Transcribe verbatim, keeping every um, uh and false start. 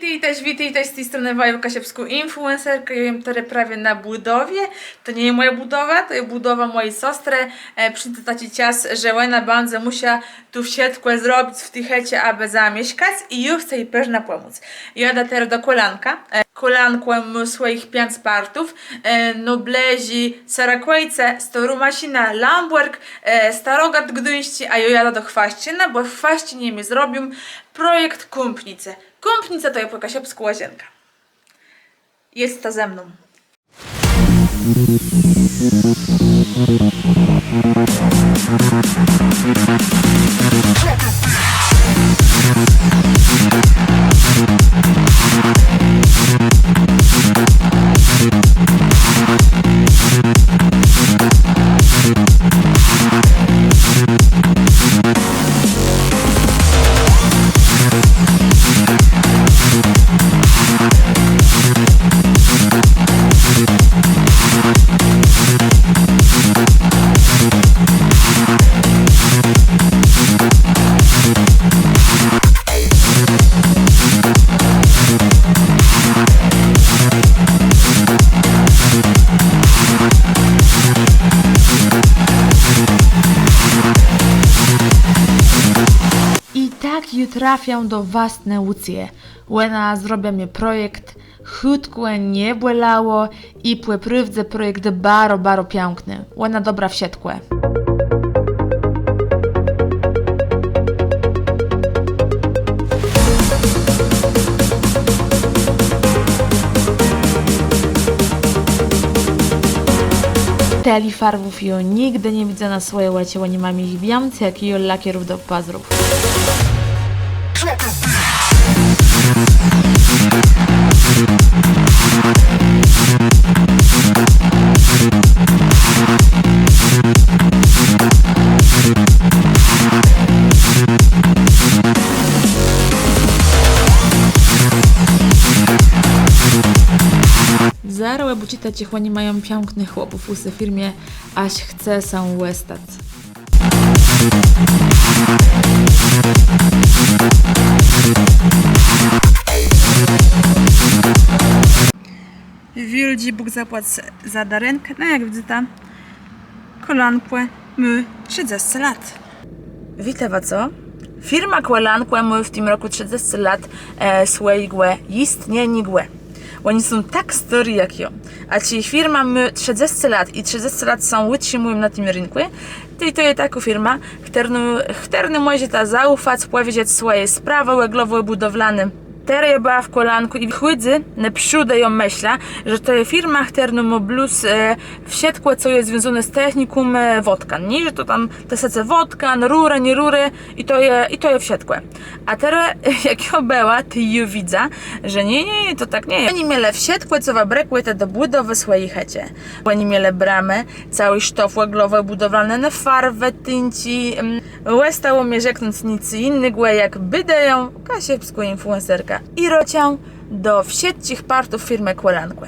Witôjtaż, witôjtaż, z ti stronë wajô kaszëbskô influencerka. Jô jem terô prawie na bùdowie. To nie je mòja bùdowa, to je bùdowa mòji sostrë. E, przińdze taczi czas, że òna bãdze mùsza tu wszëtkò zrobic w ti chëczë, abë zamieszkac, i jô chcã ji përznã pòmòc. Jô jadã terô do Kòlanka. E, Kòlankò mô swòjich piãc partów. E, no, blëżi Serakòjce, Stôrô Maszëna, Lãbòrg, e, Starogard Gduńsczi, a jô jadã do Chwaszczëna, bò w Chwaszczënie mie zrobią projekt kąpnicë. Kąpnica to je pò kaszëbskù łazienka. Jedzta ze mną. I tak jô trafiã do wastnë Łucje. Òna zrobia mie projekt, chùtkò, nie bòlało i pò prôwdze projekt baro, baro piãkny. Òna dobra wszëtkò. Tëli farwów jô nigdë nie widza na swòje òczë, òni mają jich wiãcy jak jô lakierów do pazurów. Zarô òbôczita, jaczich òni mają piãknëch chłopów ù se w firmie, jaż chce sã òstac. Wiôldżi Bóg zapłac za darënk. No, jak widzyta, Kòlankò mô trzëdzescë lat. Wita wa, co? Firma Kòlankò mô w tim rokù trzëdzescë lat, e, swòjégò jistnieniégò. Òni są tak stôri jak jô. A czej firma mô trzëdzescë lat i trzëdzescë lat sã ùtrzimùją na tim rënkù, tej to je takô firma, chtërny, chtërny mòżeta zaùfac, pòwiedzec swòje sprawë òglowò bùdowlané. Terô jô bëła w Kòlankù i chòcô nôprzódë jô mësla, że to je firma, chtërna mô blós, e, wszëtkò, co je związóné z techniką, e, wotkan, nié? Że to tam te sece wotkan, rurë, nie rurë, i to je, i to je wszëtkò. A terô, jak jô bëła, tej jô widza, że nié, nié, nié, to tak nie je. Òni mielë wszëtkò, co wa brëkùjeta do bùdowë swòji chëczë. Òni mielë bramë, całi sztof òglowò bùdowlané, ne, farwë, tinczi, mm, òstało mie rzeknąc nic jinégò jak BDJ, kaszëbskô influencerka. I rôczã do wszëtczich partów firmë Kòlankò.